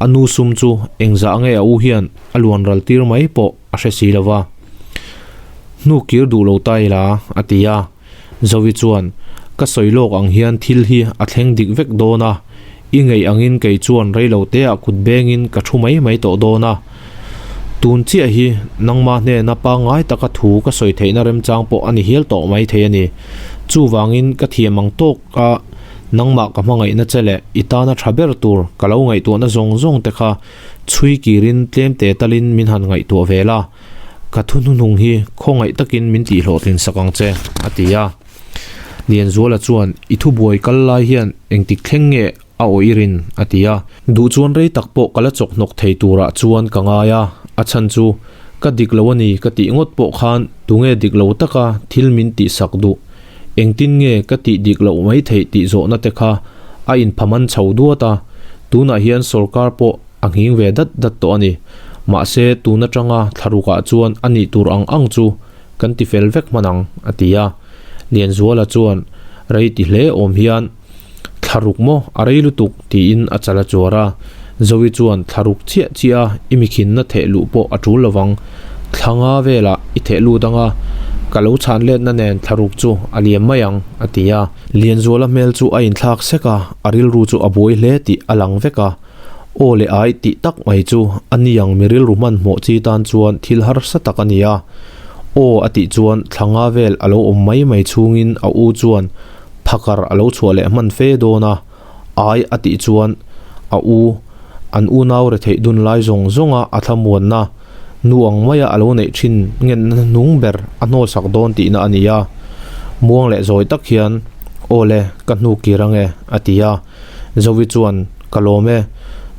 a nu sum chu engzah nge a u hian a luan ral tir mai pawh a hre si lo va. Hnu kir duh lo ta ila, a ti a. Zovi chuan, Ka sawi lawk ang hian thil hi a thleng dik vek dawn a, i ngeih angin kei chuan reilo teah kut bengin ka thu mai mai tawh dawn a. Tun chiah hi nangma hnena pangngai taka thu ka sawi theihna remchang pawh a ni hial tawh mai thei a ni. Chuvangin ka thiam ang tawka nangmah ka hmangaihna che leh i tana tha ber tur ka lo ngaihtuahna zawng zawng te kha chhui kirin tlemte talin min han ngaihtuah ve la. Ka thu hnuhnung hi khawngaih takin min tihhlawhtlin sak ang che, a ti a. Lianzuala chuan, I thubuai kal lai hian engtik thleng nge a awih rin? a ti a. Duh chuan rei tak pawh ka la chawk hnawk thei turah chuan ka ngai a, a chhan chu ka dik lo a ni ka tih ngawt pawh khan tunge dik lo taka thil min tihsak duh, engtin nge ka tih dik loh mai theih tih zawhna te kha a inphaman chho duat a, tunah hian sawrkar pawh A nghing ve dat dat tawh a ni. Mahse, tun atanga thlarukah chuan a nih tur ang ang chu kan ti fel vek hman ang, a ti a. Lianzuala chuan rei ti hle awm hian, Thlaruk maw? A rei lutuk, tiin a chal a chuar a. Zoe chuan, Thlaruk chiah chiah a, i mikhinna theh luh pawh a tul lovang. Thla nga velah i theh lut ang a, ka lo chhan letna nen thlaruk chu a liam mai ang, a ti a. Lianzuala hmel chu a inthlak sek a, a rilru chu a buai hle tih a lang vek a. Aw leh ai tih tak mai chu a ni ang mi rilru hmanhmawh chi tan chuan thil harsa tak a ni a. Aw a tih chuan thla nga vel a lo awm mai mai chhungin a u chuan phakar a lo chhuah leh hman fe dawn a. Ai a tih chuan a u an unau retheih dun lai zawng zawnga a thlamuanna nu ang maia a lo neih thin ngenna hnung ber a hnawlsak dawn tihna a ni a. Muang leh zawi tak hian Aw le ka hnu kir ange a ti a. Zovi chuan, Ka lawm e,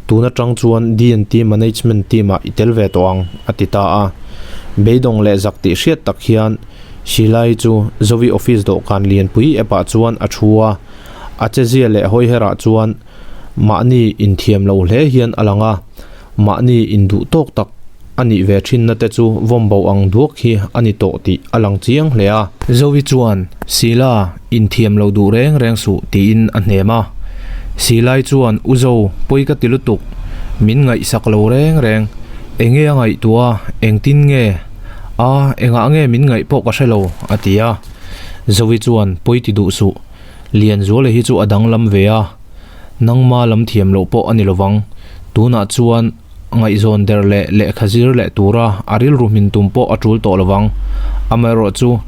tun atang chuan D&T Management team-ah i tel ve tawh ang, a ti ta a. Beidawng leh zak tih hriat tak hian Sheila-i chu Zovi office dawhkan lianpui epah chuan a thu a. A chezia leh hawiherah chuan mahni inthiam lo hle hian a lang a, mahni induh tawk tak a nih ve thinna te chu vawm bo ang duak hi a ni tawh tih a lang chiang hle a. Zovi chuan, Sila, inthiam lo duh reng reng suh tiin a hnem a. Silai chuan, U Zo, pawi ka ti lutuk, min ngaihsak lo reng reng, enge a ngaihtuah a, engtin nge? A, engah nge min ngaih pawh ka hre lo, a ti a. Zovi chuan, Pawi ti duh suh, Lianzuala hi chu a danglam ve a, nangma lam thiam loh pawh a ni lovang, tunah chuan, Ngaihzawn der leh lehkha zir leh tura a rilru hmin tum pawh a tul tawh lovang. Amaherawhchu,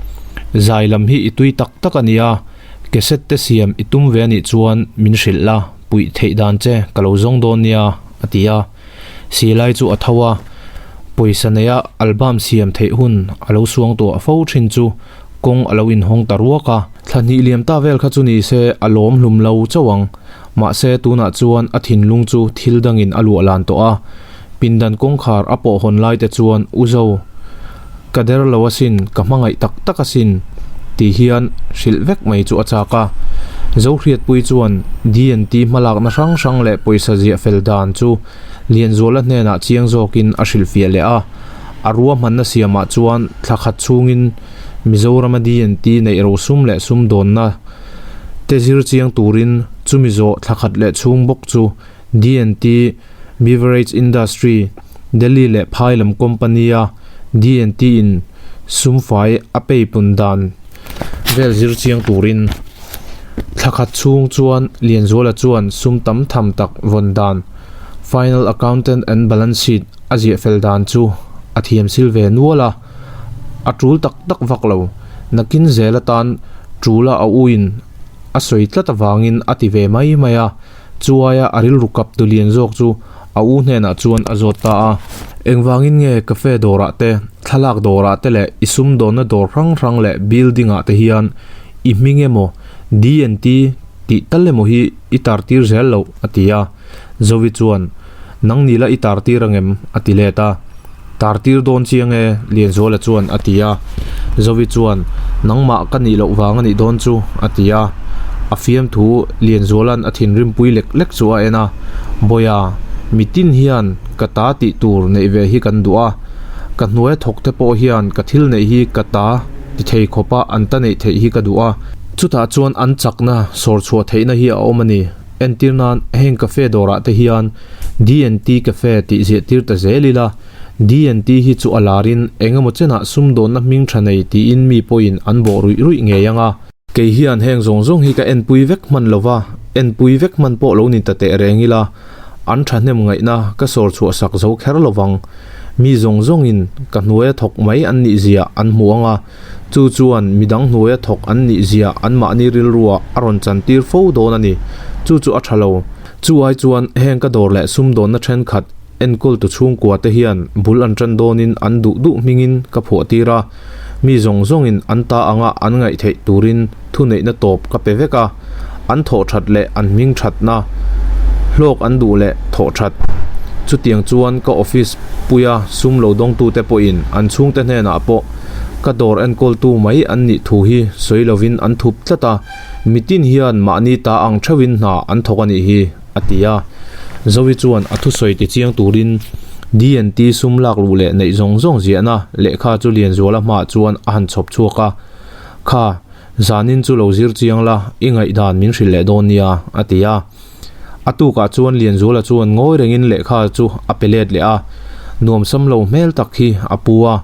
zai lam hi i tui tak tak a nia, cassette te siam i tum ve a nih chuan min hrilh la, puih theih dan che ka lo zawng dawn nia, a ti a. Silai chu a tho a, pawisa neia album siam theih hun a lo suang tuah fo thin chu kawng a lo inhawng ta ruak a. Thla hnih liam ta vel kha chu ni se a lawm hlum lo chauh ang. Mahse tunah chuan a thinlung chu thil dangin a luah lan tawh a, pindan kawngkhar a pawh hawn lai te chuan U Zo, ka der lo asin, ka hmangaih tak tak asin tih hian hrilh vek mai chu a chak a. Zohriatpui chuan DNT hmalakna hrang hrang leh pawisa ziah fel dan chu Lianzuala hnenah chiang zawkin a hrilhfiah leh a. A ruahmanna siamah chuan thla khat chhungin Mizorama DNT neih rosum leh sumdawnna te zir chiang turin chumi zawh thla khat leh chhung bawk chu DNT Beverage Industry, Delhi leh phai lam company-a DNT in sumfai a peipun dan vel zir chiang turin thla khat chhung chuan Lianzuala chuan sum tam tham tak vawn dan Final Accountant and Balance Sheet a ziah fel dan chu a thiam sil ve nual a, a tul tak tak vak lo. Nakin zel atan tula a uin a sawi tlat avangin a ti ve mai mai a. Chuaia a rilru kap tu lian zawk chu a u hnenah chuan a zawt ta a. Engvangin nge cafe dawrah te, thlalak dawrah te leh i sumdawnna dawr hrang hrang leh building ah te hian i hming emaw DNT tih tal emaw hi i tar tir zel loh? a ti a. Zovi chuan, Nang ni la i tar tir angem? a ti let a. Tar tir dawn chiang e, Lianzuala chuan a ti a. Zovi chuan, Nangmah ka nih loh vang a nih dawn chu, a ti a. A fiamthu Lianzuala'n a thinrimpui lek lek chu a en a. Bawiha, mitin hian ka ta tih tur neih ve hi kan duh a. Ka hnuaia thawk te pawh hian ka thil neih hi ka ta ti thei khawpa an ta neih theih hi ka duh a. Chutah chuan an chakna sawr chhuah theihna hi a awm a ni. Entir nan heng cafe dawrah te hian DNT Cafe tih ziah tir ta zel ila, DNT hi chu a larin eng emaw chenah sumdawnna hming tha nei tiin mi pawhin an bawh ruih ruih ngei ang a. Kei hian heng zawng zawng hi ka enpui vek hman lova, enpui vek hman pawh lo ni ta teh reng ila, an thahnem ngaihna ka sawr chhuah sak zo kher lovang. Mi zawng zawngin ka hnuaia thawk mai an nih zia an hmu ang a. Chu chuan midang hnuaia thawk an nih zia anmahni rilruah a rawn chantir fo dawn a ni. Chu chu a tha lo. Chu ai chuan heng ka dawr leh sumdawnna thenkhat enkawltu chhungkua te hian bul an tan dawnin an duh duh hmingin ka phuah tir a. Mi zawng zawngin an ta anga an ngaih theih turin thuneihna tawp ka pe vek a. An thawh that leh an hming thatna hlawk an duh leh thawh that. Chutiang chuan ka office puia sum lo dawngtute pawhin an chhungte hnenah pawh ka dawr enkawltu mai an nih thu hi sawi lovin an thup tlat a, mitin hian mahni ta ang theuhin hna an thawk a nih hi, a ti a. Zoe chuan a thusawi tichiang turin DNT sum lak luh leh neih zawng zawng ziahna lehkha chu Lianzuala hmaah chuan a han chhawp chhuak a, Kha, zanin chu lo zir chiang la, i ngaihdan min hrilh leh dawn nia, a ti a. A tukah chuan Lianzuala chuan ngawi rengin lehkha chu a pe let leh a, nuamsam lo hmel tak hi a pu a.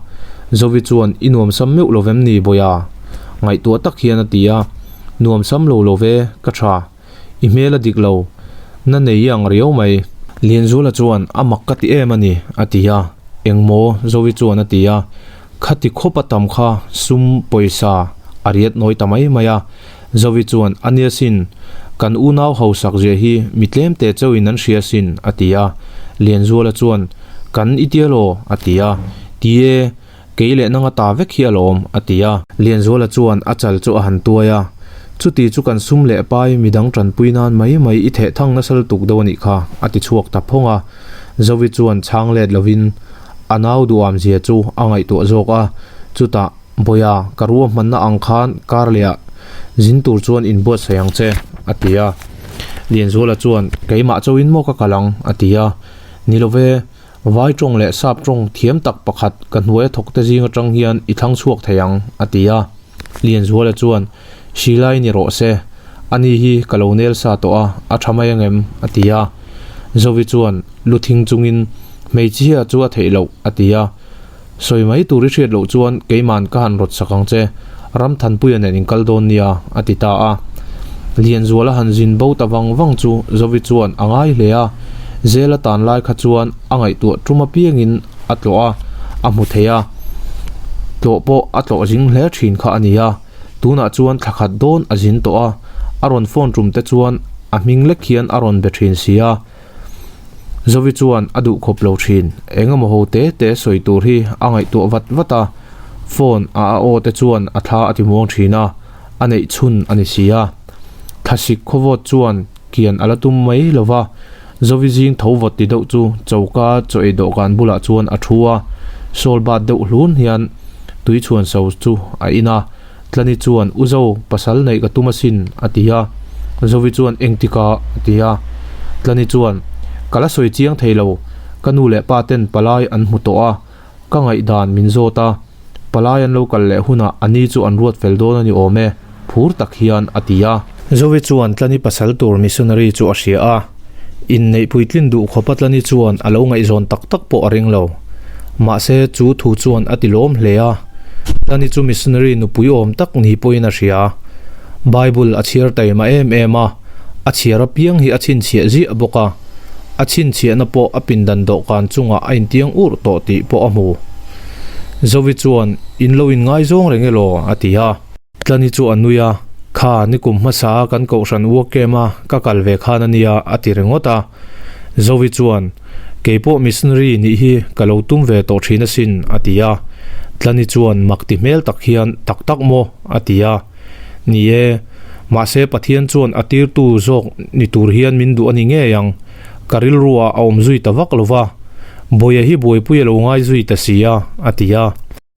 Zovi chuan, I nuamsam meuh lo vem ni Bawiha? Ngaihtuah tak hian a ti a. Nuamsam lo lo ve, ka tha. I hmel a dik lo. Na nei i ang riau mai. Lianzuala chuan, A mak ka ti em a ni, a ti a. Engmaw? Zovi chuan a ti a. Khati khawp a tam kha sum pawisa a riat nawi ta mai mai a. Zovi chuan, A nia sin, kan unau hausak zia hi mi tlem te chauhin an hria sin, a ti a. Lianzuala chuan, Kan i tia law? a ti a. Ti e, kei leh nanga ta vek hi alawm, a ti a. Lianzuala chuan a chal chu a han tuai a, Chuti chu kan sum leh pai midang tanpui nan mai mai i theh thang nasa lutuk deuh a nih kha, a ti chhuak ta phawng a. Zovi chuan chhang let lovin a nau duham zia chu a ngaihtuah zawk a, chutah, Bawiha, ka ruahmanna ang khan kar lehah zin tur chuan inbuatsaih ang che, a ti a. Lianzuala chuan, Keimah chauhin maw ka kal ang? a ti a. Ni lo ve, vai tawng leh sap tawng thiam tak pakhat ka hnuaia thawkte zing atang hian i thlang chhuak thei ang, a ti a. Lianzuala chuan, Silai ni rawh se, ani hi ka lo nel sa tawh a, a tha mai angem? a ti a. Zovi chuan lu thing chungin, Hmeichhia chu a theih loh, a ti a. Sawi mai tur i hriat loh chuan keiman ka han rawt sak ang che, Ramthanpuia nen in kal dawn nia, a ti ta a. Lianzuala han zin bo ta vang vang chu Zovi chuan a ngai hle a, Zela tan lai kha chuan a ngaihtuah tum apiangin a tlawh a, a hmu thei a, tlawh pawh a tlawh zing hle thin kha a ni a, tunah chuan thla khat dawn a zin tawh a, a rawn phone tum te chuan a hming lek hian a rawn be thin si a. Zovi chuan a duh khawp lo thin. Eng emaw ho te te sawi tur hi a ngaihtuah vat vat a, phone a a aw te chuan a thla a ti muang thin a, a neih chhun a ni si a. Thlasik khawvawt chuan kian a la tum mai lo va, Zovi zing tho vawt ti deuh chu choka chaw ei dawhkan bulah chuan a thu a, sawl bat deuh hlun hian tui chhuan so chu a in a. Tlani chuan, U Zo, pasal neih ka tum asin, a ti a. Zovi chuan engtikah a ti a. Tlani chuan, Ka la sawi chiang thei lo, ka nu leh pa ten palai an hmu tawh a, ka ngaihdan min zawt a, palai an lo kal leh hunah a ni chu an ruat fel dawn a ni awm e, phur tak hian a ti a. Zovi chuan Tlani pasal tur missionary chu a hria a, inneih puitlin duh khawpa Tlani chuan a lo ngaihzawn tak tak pawh a ring lo. Mahse, chu thu chuan a ti lawm hle a, Tlani chu missionary nupui awm tak ni pawhin a hria. Bible a chhiar taima em em a, a chhiar apiang hi a chhinchhiah ziah bawk a, a chhinchhiahna pawh a pindan dawhkan chungah a intiang urh tawh tih pawh a hmu. Zovi chuan, In lo inngaizawng reng elaw? a ti a. Tlani chu a nui a, Kha, nikum hmasa a kan kohhran work camp a ka kal ve khan a nia, a ti ringawt a. Zovi chuan, Keipawh missionary nih hi ka lo tum ve tawh thin asin, a ti a. Tlani chuan mak ti hmel tak hian, Tak tak maw? a ti a. Ni e, mahse Pathian chuan a tirtu zawk ni tur hian min duh a ni ngei ang. Ka rilruah a awm zui ta vak lo va, Bawia hi buaipui a lo ngai zui ta si a, a ti a.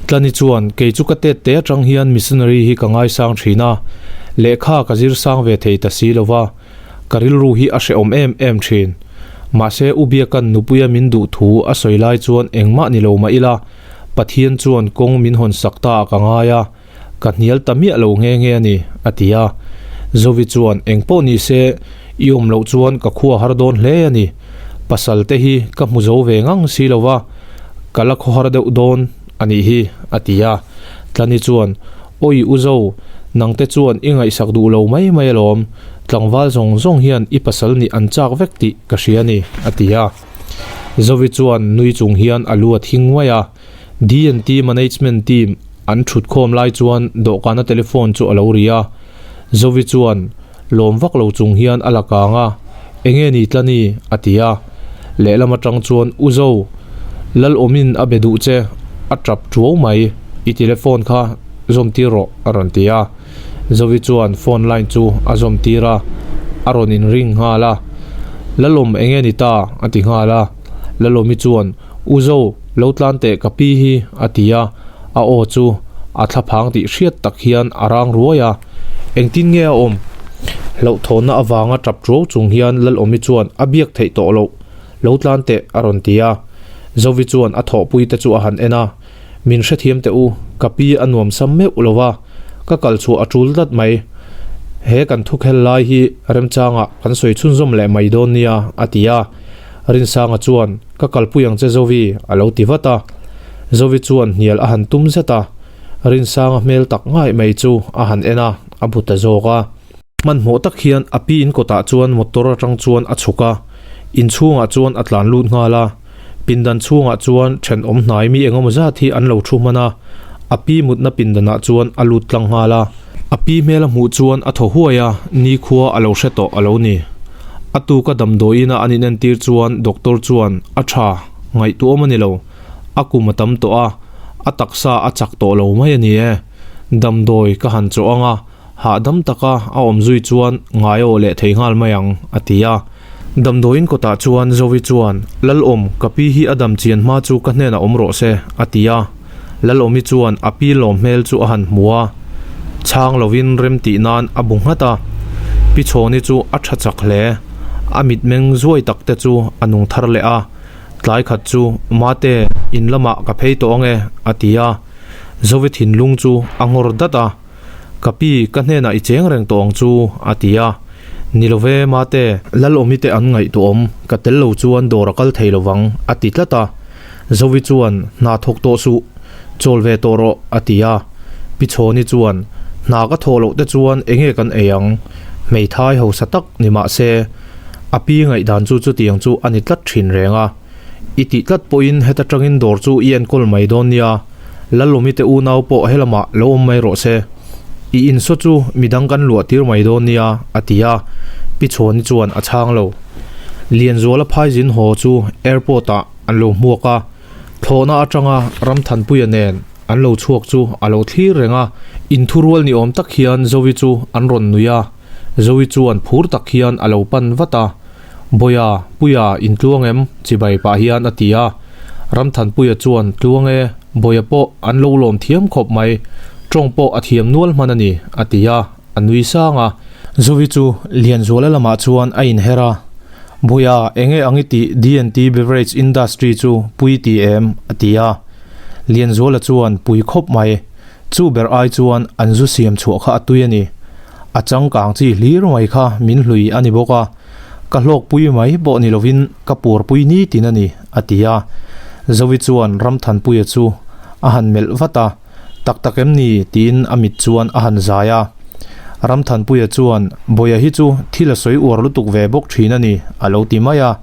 Tlani chuan, Kei chu ka tet te atang hian missionary hi ka ngaisang thin a, lehkha ka zir sang ve thei ta si lo va, ka rilru hi a hrehawm em em thin. Mahse U Biaka'n nupuia min duh thu a sawi lai chuan engmah ni lo mah ila, Pathian chuan kawng min hawn sak ta ah ka ngai a, Ka hnial ta miah lo nghe nghe a ni, a ti a. Zovi chuan, Eng pawh ni se, i awm loh chuan ka khua har dawn hle a ni. Pasal te hi ka hmu zo ve ngang si lo va, ka la khawhar deuh dawn a nih hi, a ti a. Tlani chuan, Awi u Zo, nangte chuan i ngaihsak duh lo mai mai alawm, tlangval zawng zawng hian i pasal nih an chak vek tih ka hria a ni, a ti a. Zovi chuan nui chung hian a lu a thing mai a. D&T Management Team an thut khawm lai chuan dawhkana telephone chu a lo ri a, Zovi chuan lawm vak lo chung hian a la kang a, Enge ni Tlani? a ti a. Lehlam atang chuan U Zo, Lalawmin a be duh che, a tap tuau mai, i telephone kha zawm tir rawh a rawn ti a. Zovi chuan phone line chu a zawm tir a, a rawn in ring nghal a. Lalawm enge ni ta? a ti nghal a. Lalawmi chuan U Zo, lo tlan teh ka pi hi, a ti a, a aw chu a thlaphang tih hriat tak hian a rang ruai a. Engtin nge a awm? Hlauhthawnna avanga tap tuau chung hian Lalawmi chuan a biak theih tawh loh, lo tlan teh, a rawn ti a. Zovi chuan a thawhpui te chu a han en a, Min hrethiam teh u, ka pi a nuam sam meuh lo va, ka kal chhuah a tul tlat mai. He kan thukhel lai hi remchangah kan sawi chhunzawm leh mai dawn nia, a ti a. Rinsanga chuan, Ka kalpui ang che Zovi, a lo ti vat a. Zovi chuan hnial a han tum zet a, Rinsanga hmel tak ngaih mai chu a han en a, a bu ta zawk a. Hmanhmawh tak hian a pi in kawtah chuan motor atang chuan a chhuk a, inchhungah chuan a tlan lut nghal a. Pindan chhungah chuan thenawm hnai mi engemaw zat hi an lo thu hman a, a pi mutna pindanah chuan a lut tlang nghal a. A pi hmel a hmuh chuan a thaw huai a, nikhua a lo hre tawh a lo ni. A tuka damdawiina an inentir chuan doctor chuan, A tha, ngaihtuahawm a ni lo. A kum a tam tawh a, a taksa a chak tawh lo mai a ni e. Damdawi ka han chawh ang a, hahdam taka a awm zui chuan ngai aw leh thei nghal mai ang, a ti a. Damdawiin kawtah chuan Zovi chuan, Lalawm, ka pi hi a dam chian hma chu ka hnenah awm rawh se, a ti a. Lalawmi chuan a pi lawm hmel chu a han hmu a, chhang lovin rem tih nan a bu nghat a. Pi Chhawni chu a tha chak hle. A mitmeng zuai tak te chu a nung thar leh a. Tlai khat chu, Mate, in lamah ka phei tawh ange, a ti a. Zovi thinlung chu a nghawr dat a. Ka pi, ka hnenah i cheng reng tawh ang chu, a ti a. Ni lo ve, Mate. Lalawmi te an ngaihtuahawm, ka tel lo chuan dawr a kal thei lovang, a ti tlat a. Zovi chuan, Hna thawk tawh suh, chawl ve tawh rawh, a ti a. Pi Chhawni chuan, Hna ka thawh loh te chuan enge kan ei ang? Hmeithai hausa tak ni mah se, a pi ngaihdan chu chutiang chu a ni tlat thin reng a. I tih tlat pawhin heta tangin dawr chu i enkawl mai dawn nia, Lalawmi te unau pawh helamah lo awm mai rawh se. I insaw chu midang kan luah tir mai dawn nia, a ti a. Pi Chhawni chuan a chhang lo. Lianzuala phaizin haw chu airport ah an lo hmuak a, thlawhna atanga Ramthanpuia nen an lo chhuak chu a lo thlir reng a, inthurual ni awm tak hian Zovi chu an rawn nui a, Zovi chuan phur tak hian a lo pan vat a, Bawia, Puia, intluang em? chibai pah hian a ti a, Ramthanpuia chuan Tluang e, Bawia pawh an lo lawm thiam khawp mai, tawng pawh a thiam nual hman a ni, a ti a. A nui sang a. Zovi chu Lianzuala lamah chuan a inher a, Bawia, enge ang i tih DNT Beverage Industry chu pui ti em? a ti a. Lianzuala chuan pui khawp mai. Chu ber ai chuan an zu siam chhuah kha a tui a ni. A changkang chi hlir mai kha min hlui a ni bawk a, ka hlawkpui mai pawh ni lovin ka puarpui nitin a ni, a ti a. Zovi chuan Ramthanpuia chu a han melh vat a, Tak tak em ni? tiin a mit chuan a han zai a. Ramthanpuia chuan, Bawia hi chu thil a sawi uar lutuk ve bawk thin a ni, a lo ti mai a.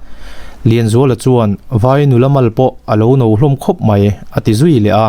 Lianzuala chuan, Vai nula mal pawh a lo no hlawm khawp mai, a ti zui leh a.